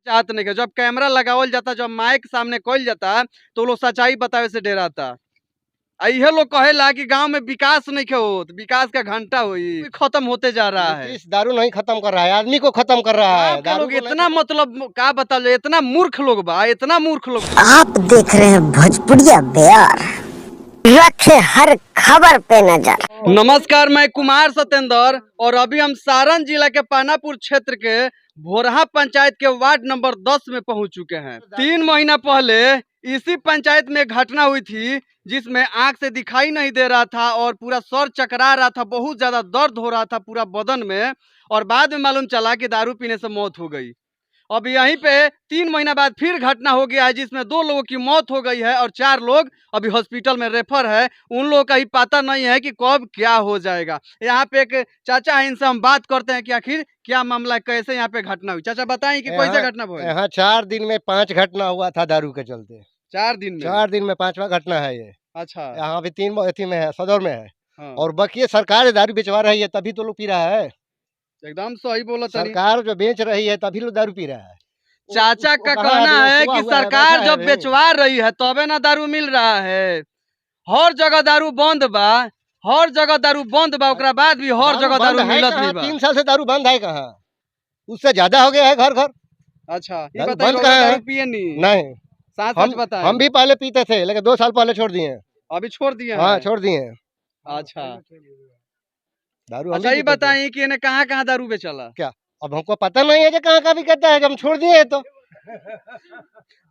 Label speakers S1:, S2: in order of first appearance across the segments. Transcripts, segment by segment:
S1: चाहत नहीं के। जब कैमरा लगावल जाता, जब माइक सामने कइल जाता तो लोग सच्चाई बतावे से डराता। आ इहे लोग कहेला कि गांव में विकास नहीं के होत, विकास का घंटा होई, खत्म होते जा रहा है।
S2: नीतीश दारू नहीं खत्म कर रहा है, आदमी को खत्म कर रहा है।
S1: गाँव के
S2: दारू
S1: लोग
S2: को नहीं
S1: इतना मतलब का बता, इतना मूर्ख लोग बा, इतना मूर्ख लोग।
S3: आप देख रहे हैं भोजपुरिया बिहार, रखे हर खबर पे नजर।
S1: नमस्कार, मैं कुमार सत्येंद्र और अभी हम सारण जिला के पानापुर क्षेत्र के भोरहा पंचायत के वार्ड नंबर 10 में पहुंच चुके हैं। 3 महीना पहले इसी पंचायत में एक घटना हुई थी जिसमें आंख से दिखाई नहीं दे रहा था और पूरा सर चकरा रहा था, बहुत ज़्यादा दर्द हो रहा था पूरा बदन में, और बाद में मालूम चला कि दारू पीने से मौत हो गई। अब यहीं पे 3 महीना बाद फिर घटना हो गया है जिसमें 2 लोगों की मौत हो गई है और 4 लोग अभी हॉस्पिटल में रेफर है। उन लोगों का ही पता नहीं है कि कब क्या हो जाएगा। यहाँ पे एक चाचा हैं, इनसे हम बात करते हैं कि आखिर क्या मामला है, कैसे यहाँ पे घटना हुई। चाचा बताएं कि कैसे घटना हुई।
S2: यहाँ 4 दिन में 5 घटना हुआ था दारू के चलते।
S1: 4 दिन में?
S2: 4 दिन में 5वां घटना है ये।
S1: अच्छा।
S2: यहाँ अभी 3 अथी में है, सदर में है।
S1: हाँ।
S2: और बाकी सरकार दारू बेचवा रही है तभी तो लोग पी रहा है।
S1: एकदम सही बोला।
S2: सरकार जो बेच रही है तभी लोग दारू पी रहा है।
S1: चाचा का कहना है कि सरकार जब बेचवा रही है तबे ना दारू मिल रहा है। हर जगह दारू बंद बा, हर जगह दारू बंद बा, ओकरा बाद भी हर जगह दारू मिलत नहीं बा।
S2: 3 साल से दारू बंद है कहाँ, उससे ज्यादा हो गया है घर घर।
S1: अच्छा, ये
S2: बंद कहाँ है?
S1: पिए नहीं?
S2: नहीं,
S1: सच बताएं।
S2: हम भी पहले पीते थे लेकिन 2 साल पहले छोड़ दिए।
S1: अभी छोड़ दिए?
S2: हाँ, छोड़ दिए।
S1: अच्छा,
S2: दारू।
S1: अच्छा ये बताइए कि इन्हें कहाँ कहाँ दारू बेचला?
S2: क्या अब हमको पता नहीं है कि कहाँ कहाँ बिकता है, जब हम छोड़ दिए तो।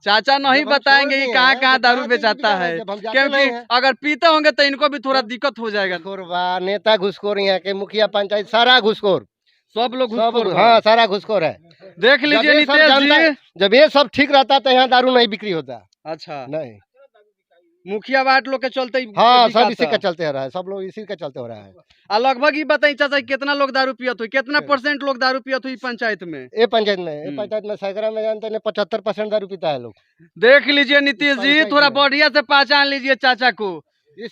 S1: चाचा नहीं बताएंगे कि कहाँ कहाँ दारू बेचाता है, क्योंकि अगर पीते होंगे तो इनको भी थोड़ा दिक्कत हो जाएगा।
S2: नेता घुसखोर, यहाँ के मुखिया पंचायत सारा घुसखोर,
S1: सब लोग घुसखोर।
S2: हाँ, सारा घुसखोर है।
S1: देख लीजिए नीतीश जी,
S2: जब ये सब ठीक रहता तो यहाँ दारू नहीं बिक्री होता।
S1: अच्छा,
S2: नहीं,
S1: मुखिया वार्ड लोग के चलते।
S2: हाँ, सब इसी का चलते हो रहा है, सब लोग इसी का चलते हो रहा है।
S1: आ लगभग ये बताइए चाचा कितना लोग दारू पियत हुई, कितना परसेंट लोग दारू पियत हुई पंचायत में?
S2: ये पंचायत में, ये पंचायत में सैकड़ा में जानते हैं 75% दारू पीता है लोग।
S1: देख लीजिए नीतीश जी, थोड़ा बढ़िया से पहचान लीजिए चाचा को।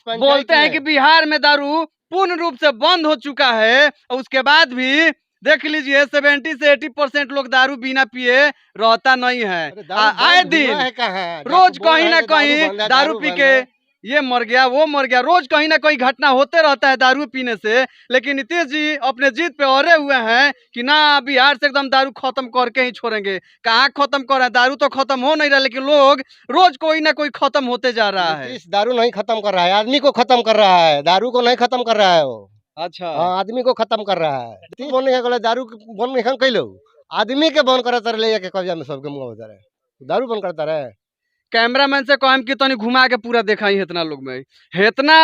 S1: बोलते हैं कि बिहार में दारू पूर्ण रूप से बंद हो चुका है और उसके बाद भी देख लीजिए 70 से 80% लोग दारू बिना पिए रहता नहीं है। आए दिन रोज कहीं ना कहीं दारू पी के ये मर गया वो मर गया, रोज कहीं ना कहीं घटना होते रहता है दारू पीने से। लेकिन नीतीश जी अपने जीत पे अड़े हुए हैं कि ना बिहार से एकदम दारू खत्म करके ही छोड़ेंगे। कहाँ खत्म कर रहे हैं, दारू तो खत्म हो नहीं रहा, लेकिन लोग रोज कोई ना कोई खत्म होते जा रहा है।
S2: दारू नहीं खत्म कर रहा है, आदमी को खत्म कर रहा है, दारू को नहीं खत्म कर रहा है वो।
S1: अच्छा,
S2: हाँ, आदमी को खत्म कर रहा है। बंद नहीं कर, दारू बंद नहीं कैलो, आदमी के बंद करता रहे, के कब्जा में सबके मुँह होता रहे, दारू बंद करता रहे।
S1: कैमरामैन से कहम कि तनी घुमा के पूरा देखाई इतना लोग में, इतना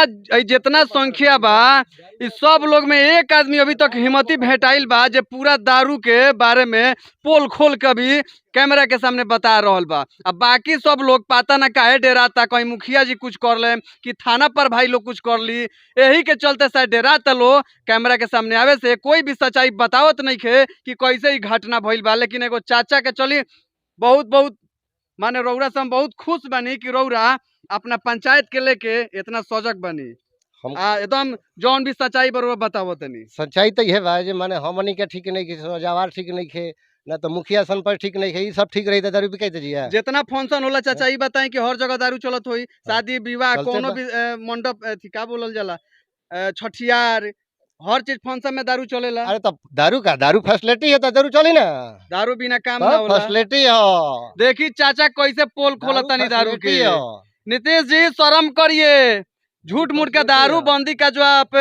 S1: जितना संख्या बा इस सब लोग में एक आदमी अभी तक हिम्मती भेटाइल बा जे पूरा दारू के बारे में पोल खोल के अभी कैमरा के सामने बता रहल बा। अब बाकी सब लोग पता ना काहे डराता, कहीं मुखिया जी कुछ कर ले कि थाना पर भाई लोग कुछ कर ली, यही के चलते शायद डराता लोग कैमरा के सामने आवे से कोई भी सच्चाई बतावत नहीं खे कि कैसे ही घटना भइल बा। लेकिन एगो चाचा के चली बहुत बहुत माने रौरा से हम बहुत खुश बनी कि रौरा अपना पंचायत के लेके इतना सजग बनी, हम एकदम जौन भी सच्चाई बरोबर बतावो तनी।
S2: सच्चाई तो यह बा जे माने हमनी के ठीक नहीं, सजावार ठीक नहीं खे ना तो मुखिया सन पर ठीक नहीं खे, ये सब ठीक रही तो दारू बिकाई जी।
S1: जितना फंक्शन होला चाचा ये बताएं कि हर जगह दारू चलत होई, शादी विवाह कोनो भी मंडप का बोलल जाला, छठियार, हर चीज फंक्शन में दारू चलेला।
S2: अरे तो दारू का दारू फैसिलिटी है तो दारू चली ना,
S1: दारू बिना काम ना होला,
S2: फैसिलिटी हो।
S1: देखी चाचा कैसे पोल खोलता नहीं दारू के। नीतीश जी शर्म करिए, झूठ मूठ के दारू बंदी का जो आप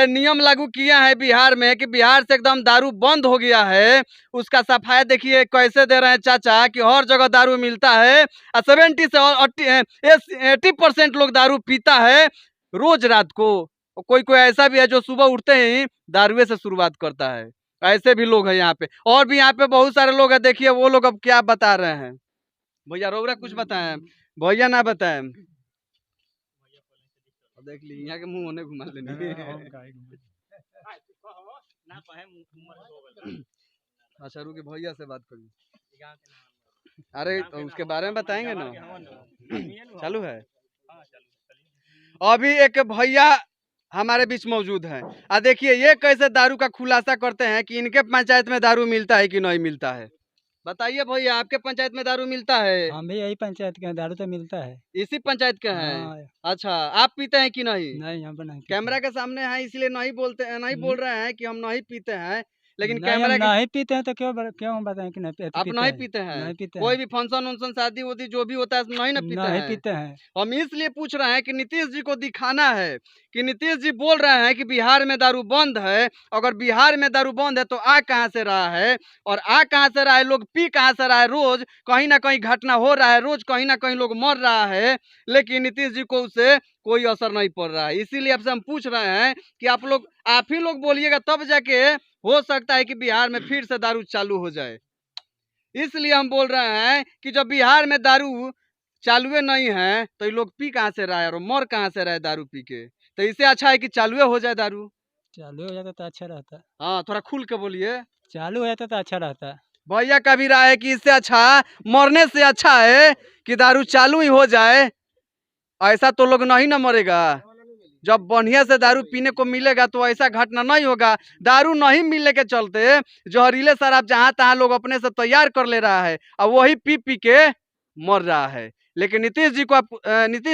S1: नियम लागू किया है बिहार में कि बिहार से एकदम दारू बंद हो गया है, उसका सफाया देखिए कैसे दे रहे हैं चाचा कि हर जगह दारू मिलता है और 70 से 80% लोग दारू पीता है रोज रात को। कोई कोई ऐसा भी है जो सुबह उठते ही दारुए से शुरुआत करता है, ऐसे भी लोग हैं यहाँ पे। और भी यहाँ पे बहुत सारे लोग हैं, देखिए वो लोग अब क्या बता रहे हैं। भैया रौरा कुछ बताएं? भैया ना बताएं, देख ली यहाँ के मुँह होने घुमा लेने। अच्छा रुके भैया से बात करिए। अरे तो उसके बारे में बताएंगे ना, चालू है। अभी एक भैया हमारे बीच मौजूद हैं। आ देखिए ये कैसे दारू का खुलासा करते हैं कि इनके पंचायत में दारू मिलता है कि नहीं मिलता है। बताइए भैया, आपके पंचायत में दारू मिलता है?
S4: हम भी यही पंचायत के हैं, दारू तो मिलता है।
S1: इसी पंचायत के हैं?
S4: हाँ।
S1: अच्छा, आप पीते हैं कि नहीं?
S4: नहीं, हम नहीं पीते।
S1: कैमरा के सामने है इसलिए नहीं बोलते हैं, नहीं बोल रहे हैं कि हम नहीं पीते हैं, लेकिन
S4: नहीं, हम
S1: कैमरा के
S4: नहीं पीते हैं तो क्यों हम बताएं कि नहीं पीते?
S1: आप नहीं पीते हैं?
S4: नहीं पीते
S1: कोई
S4: हैं।
S1: भी फंक्शन उंक्शन शादी उदी जो भी होता है नहीं ना पीते
S4: नहीं
S1: हैं?
S4: पीते हैं।
S1: हम इसलिए पूछ रहे हैं कि नीतीश जी को दिखाना है कि नीतीश जी बोल रहे हैं कि बिहार में दारू बंद है। अगर बिहार में दारू बंद है तो आ कहाँ से रहा है, और आ कहाँ से रहा है, लोग पी कहाँ से रहा है? रोज कहीं ना कहीं घटना हो रहा है, रोज कहीं ना कहीं लोग मर रहा है, लेकिन नीतीश जी को उससे कोई असर नहीं पड़ रहा है। इसीलिए आपसे हम पूछ रहे हैं कि आप ही लोग बोलिएगा तब जाके हो सकता है कि बिहार में फिर से दारू चालू हो जाए। इसलिए हम बोल रहे हैं कि जब बिहार में दारू चालुए नहीं है तो ये लोग पी कहाँ से रहा है और मर कहाँ से रहा है दारू पी के? तो इससे अच्छा है कि चालुए हो जाए दारू।
S4: चालू हो जाता तो अच्छा रहता।
S1: हाँ, थोड़ा खुल के बोलिए।
S4: चालू हो जाता तो अच्छा रहता।
S1: भैया का भी राय है कि इससे अच्छा, मरने से अच्छा है कि दारू चालू ही हो जाए। ऐसा तो लोग नहीं ना मरेगा। जब बढ़िया से दारू पीने को मिलेगा तो ऐसा घटना नहीं होगा। दारू नहीं मिलने के चलते जहरीले शराब जहाँ तहाँ लोग अपने से तैयार कर ले रहा है और वही पी पी के मर रहा है। लेकिन नीतीश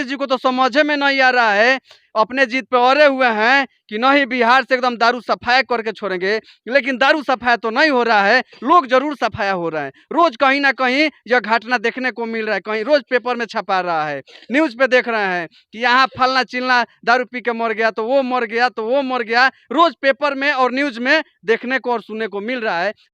S1: जी को तो समझे में नहीं आ रहा है, अपने जीत पे अड़े हुए हैं कि नहीं बिहार से एकदम दारू सफाया करके छोड़ेंगे, लेकिन दारू सफाया तो नहीं हो रहा है, लोग जरूर सफाया हो रहे हैं। रोज कहीं ना कहीं यह घटना देखने को मिल रहा है, कहीं रोज पेपर में छपा रहा है, न्यूज़ पे देख रहे हैं कि यहाँ फलना चिलना दारू पी के मर गया तो वो मर गया तो वो मर गया। रोज पेपर में और न्यूज़ में देखने को और सुनने को मिल रहा है।